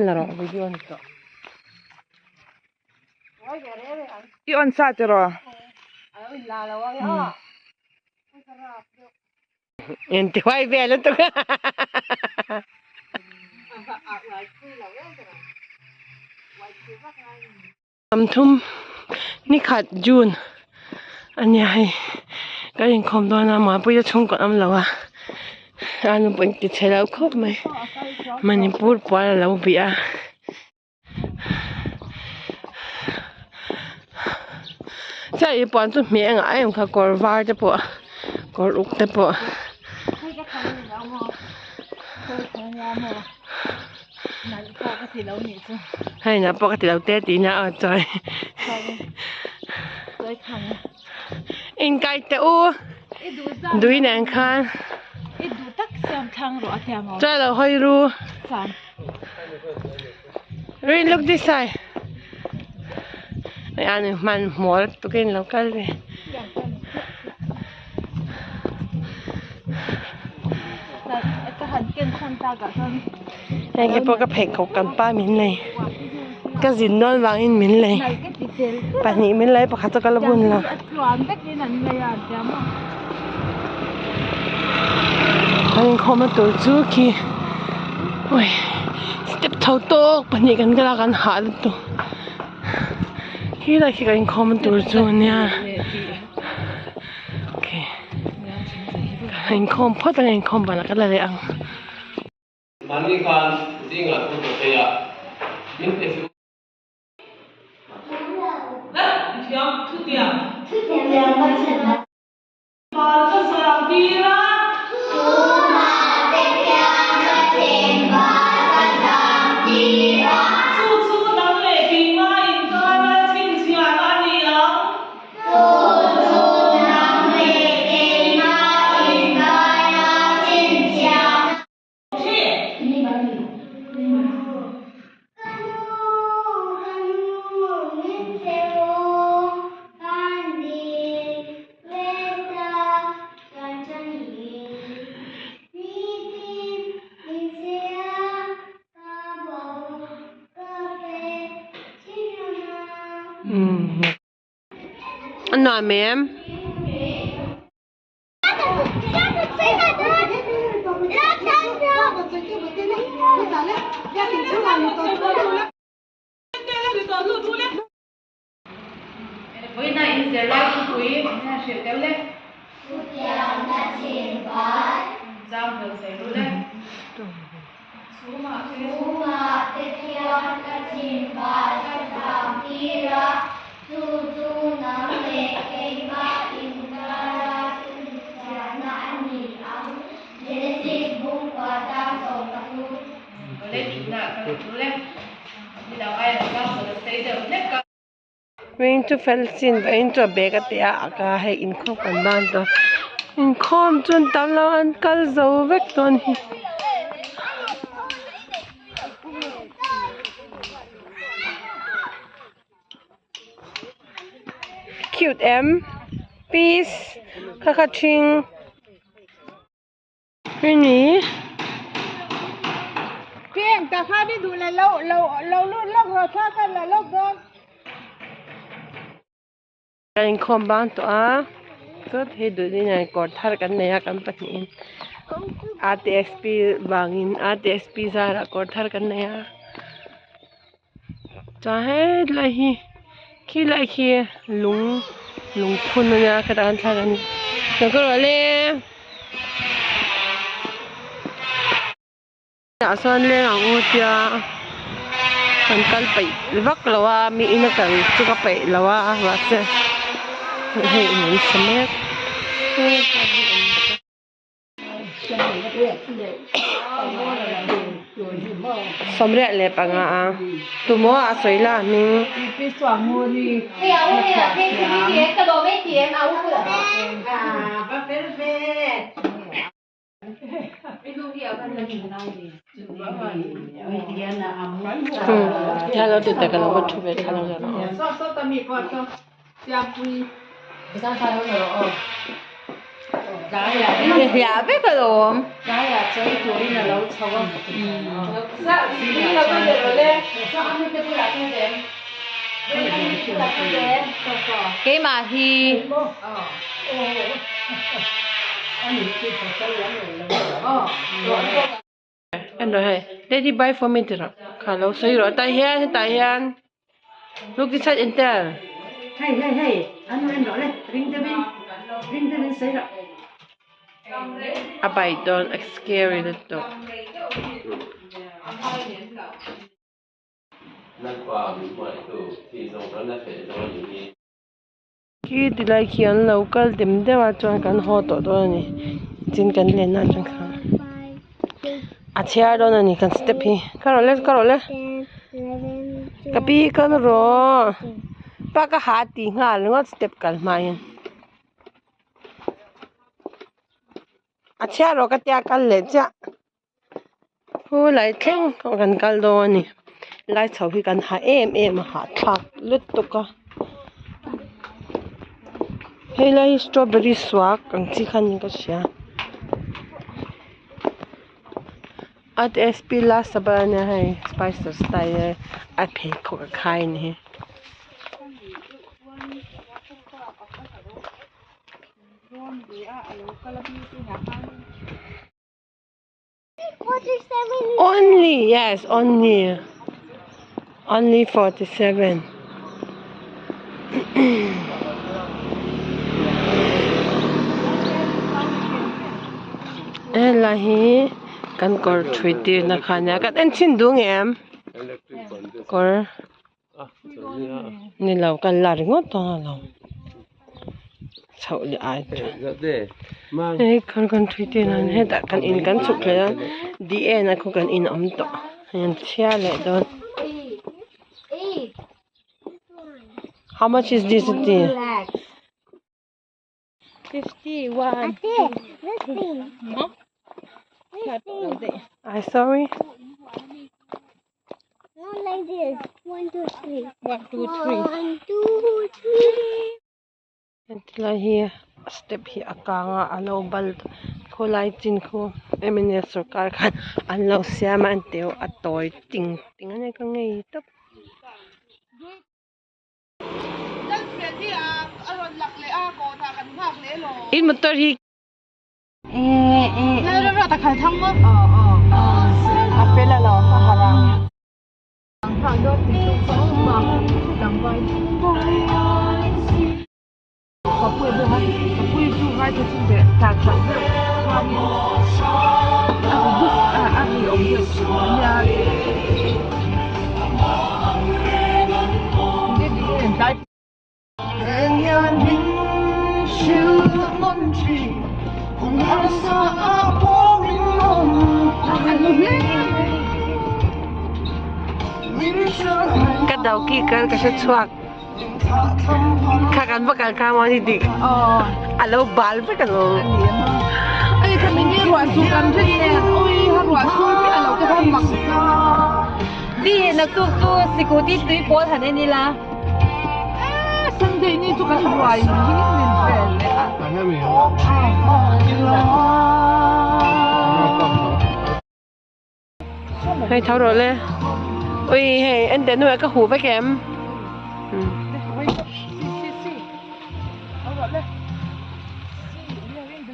La rawh. I on sa tiraw? En ti huai vel lutuk a. Thum nikhat June ania hei ka inkhawm dawn a Mapuia chhungkaw an awm lo a a nupui in ti chhe lo khawp mai Manipur puan a lo bih a. Chiah i puan chu hmeh a ngah em kha kawr var te pawh kawr uk te pawh. Hei nalh pawh ka ti lo te tihna aw chuan inkai teh u dui nen khan chuan lo hawi ru Rin look this side an hman hmual tukin lo kal ve. Hei ke pawh ka pheikhawk kan pa min lei ka zin dawn vangin min lei pahnih min lei pakhat chu ka la bun lo. Kan inkhawmna tur chu khi ui step chho tawk pahnih kan kal a kan hah lutuk khilai khi kan inkhawmna tur chu ania. Inkhawm phawt ang inkhawm banah ka la leh ang. Mahni khan zingah thu ka sawi a, min pe suh. A nuam em? Wing chu fel chin vawiin chu a bag a ti a ak a hei inkhawm kan ban tawh inkhawm chu an tam lo an kal zo vek dawn hi. Cute em peace kha kha ṭhing. Rini. Kan inkhawm bang tawh a chuan hei duhni nen kawr thar kan nei a kan pahnihin R T S P vangin R T S P zarah kawr thar kan nei a chuan hetlai hi khilai khi lung lungphun a nia khatah khan thla kan kan rawh le. Ah sawn leng ang u tia kan kal peih vak lo a mi ina kal chu ka peih lo a mahse hei in sa mek. Sawmriat leh panga a tumaw a sawi la hming. Hliah vek alawm. Keimah hi. En rawh hei daddy buy for me ti rawh kha lo sawi rawh tah hian hetah hian look this side and tell. Hei hei hei an en rawh le ring deuhin ring deuhin sawi rawh. A bite dawn a scary lutuk. Khi tilai khi an lo kal dem deuh a chuan kan haw tawh dawn a ni tin kan lenna atang khan a chhiar dawn a ni kan step hi ka rawh le ka rawh le ka pi kal rawh pa ka ha ti nghal ringawt step kal hma hian. A chhiar rawh ka tia kal leh chiah khu lai thleng pawh kan kal dawn a ni lai chho hi kan ha em em a hahthlak lutuk a helai hi strawberry suak ang chi kha niin ka hria at sp last a nia hei spices style a pheikhawk a khai a ni hi. Only, yes, only. Only 47. Hela hi kan kawr thui tirna kha nia kan en chhin duh nge em kawr Ni lo kan la ringawt dawn a lo chhoh leh ai chuan hei khan kan thui te hian hetah kan in kan chhuk leh a di en a khu kan in a awm tawh hei an chhiar leh dawn how much is this ati I sorry. Not like this. One, two, three. One, two, three. One, two, three. Tilai hi step hi a kang a a lo bal khawlai chin khu mnf sorkar khan an lo siam a an tih a tawi ting ting a nia ka ngei tawp. In motor hi Ka do ki kal ka hre chhuak. Kha kan va kal kha maw ni dik. A lo bal vek a lo. Ai kha min hi ruah su kan rin nen ui ha ruah sur mi a lo te khan mak. Di naktuk chu sikuti tui pawl han en ila. Sunday ni chu kan ruai hming min vel leh a. Hei tho rawh le. Ui hei en teh nuai ka huh vek em.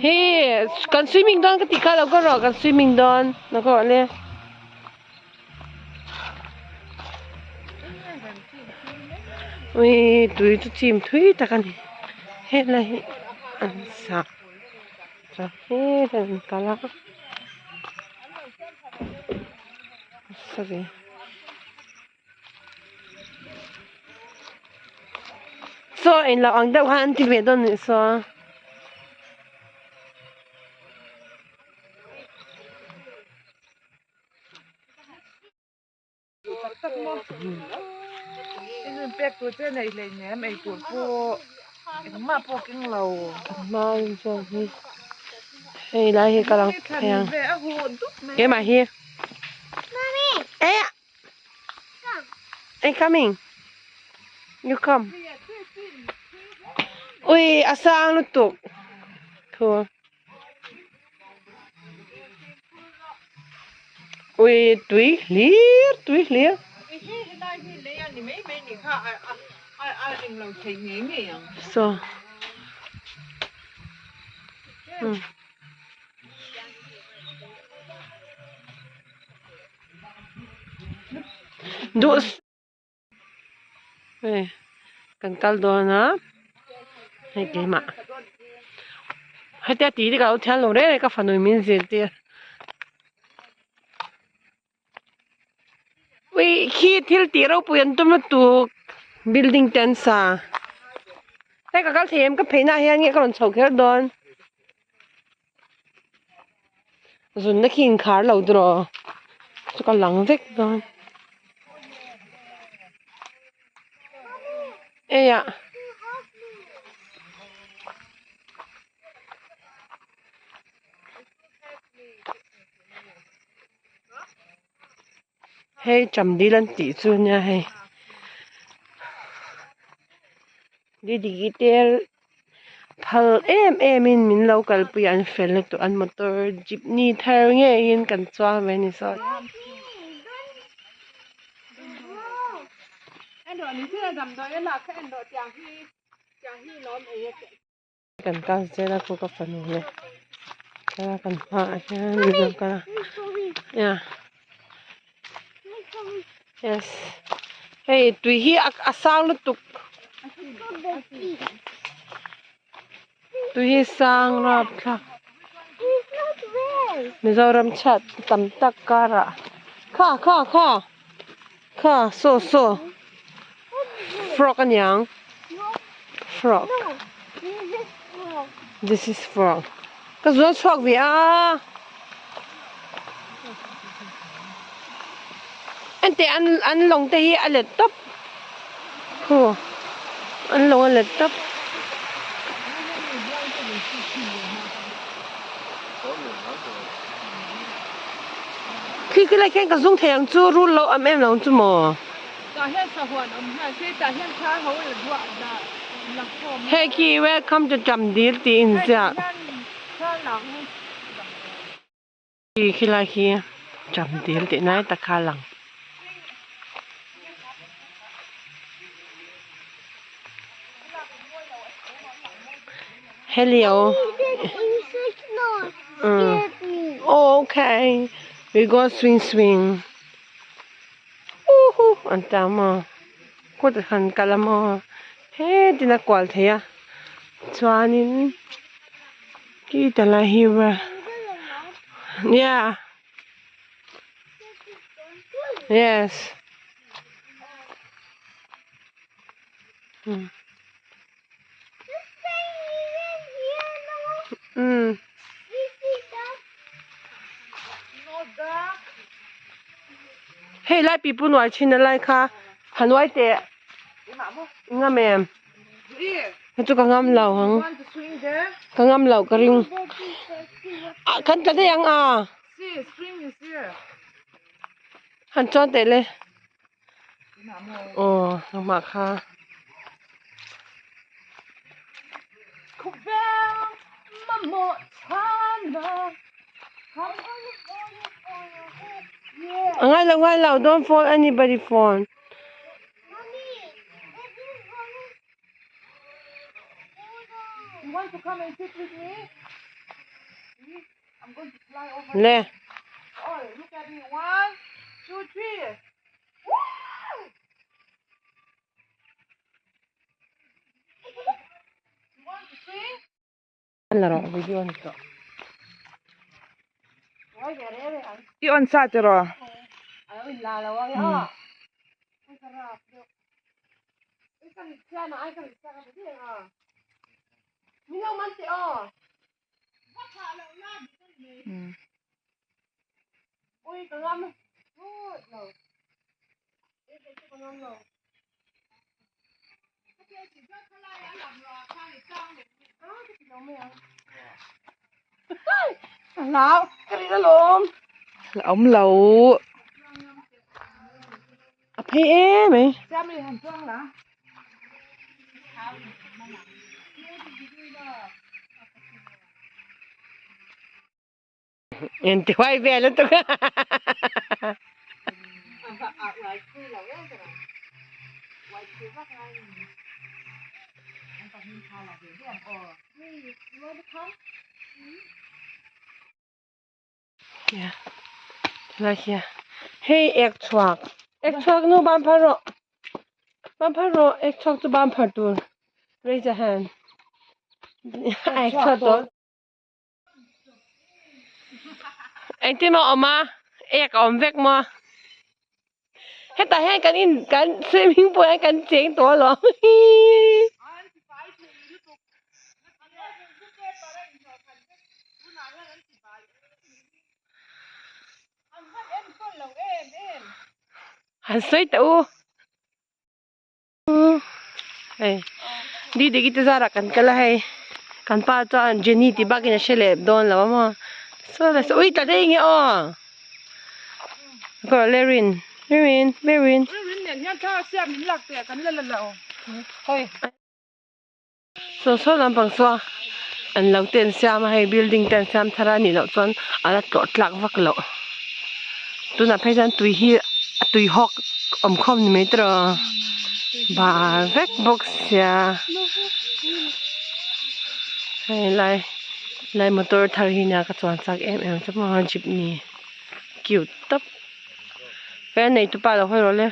Hi kan swimming dawn ka ti kha lo ka rawh kan swimming dawn lo ka rawh le. Ui tui chu chim thui tak a ni helai hi an sa chuan hetlai an kal a sorry. Saw englo ang deuh khan an ti ve dawn anih saw. Hei lai hi ka lang thei ang keimah hi eh I coming you come ui a sang lutuk thu. Ui tui hlir tui hlir. Saw. Um. Duh Hei kan kal dawn a hei keimah hetia tih te ka lo thiam lo reng reng ka fanu in min zirtir ui khi thil tih ropui an tum lutuk building te an sa hei ka kal thei em ka phei na ah hian nge ka rawn chho kher dawn. Zunna khi inkhar lo tiraw chu ka lang vek dawn eiah hei chamdil an tih chu ania hei didiki te phal em em in min lo kalpui a an fel lutuk an motor jeepney thar ngeiin kan chuang ve a ni saw. Kan kal zel a khu ka fanu leh thlalak kan hmaah hian min lo kal a ya yes hei tui hi a sang lutuk tui hi sang rapthlak Mizoram chhiat tam tak karah kha kha kha Kha saw saw frog aniang frog this is frog ka zual chhuak ve a enteh an an lawng te hi a let tawp khu an lawng a let tawp. Khi khi lai khian ka zung thei ang chu rul lo am em lo ang chu maw. Hei khi welcome to Chamdil tih inziak. Khi khi lai khi Chamdil tih lai tak kha a lang. Hello. Okay. We go swing swing. Uhu an ta maw. Kawt han kal a maw. He tin a kual thei a. Chuanin khi ta lai hi yeah. Yes. Um. Hei lai pipu nuai thin a lai kha hanuai teh ngam em hei chu ka ngam lo ang ka ngam lo ka ring ah kan tla daih ang a han chuan teh le. Aw nangmah kha. A ngai lo ngai lo don't fall anybody phone. You want to come and sit with me? I'm going to fly over. Le. Oh, look at me. One, two, three. La rawh video ani tawh. I on sa te rawh. Hlau ka rin alawm. Awm lo. A phei em mai. Inti huai vel lutuk a. Lai hian hei ek chhuak ek chhuak nu ban phar rawh ban phar rawh ek chhuak chu ban phar tur raise a hand ek chhuak tawh engtin maw awm a ek a awm vek maw hetah hian kan in kan swimming pool ah hian kan cheng tawh alawm Han sawi teh u. Hei Didiki te zarah kan kal a hei kan pa chuan Jenny tih bakin a hre leh dawn lo a maw saw le saw ui tla daih nge aw kawr le rin rin rin Rin nen hian thla siam min lak teh kan la la lo hei. Saw saw lampang saw an lo te an siam a hei building te an siam thar a nih loh chuan a la tlawh tlak vak loh tunah phei chuan tui hi a tui hawk awm khawm ni mai tawh bar vek bawk sia hei lai lai motor thar hi nia ka chuan chak em em chu maw jeepney cute tawp he a neitupa lo hawi rawh le.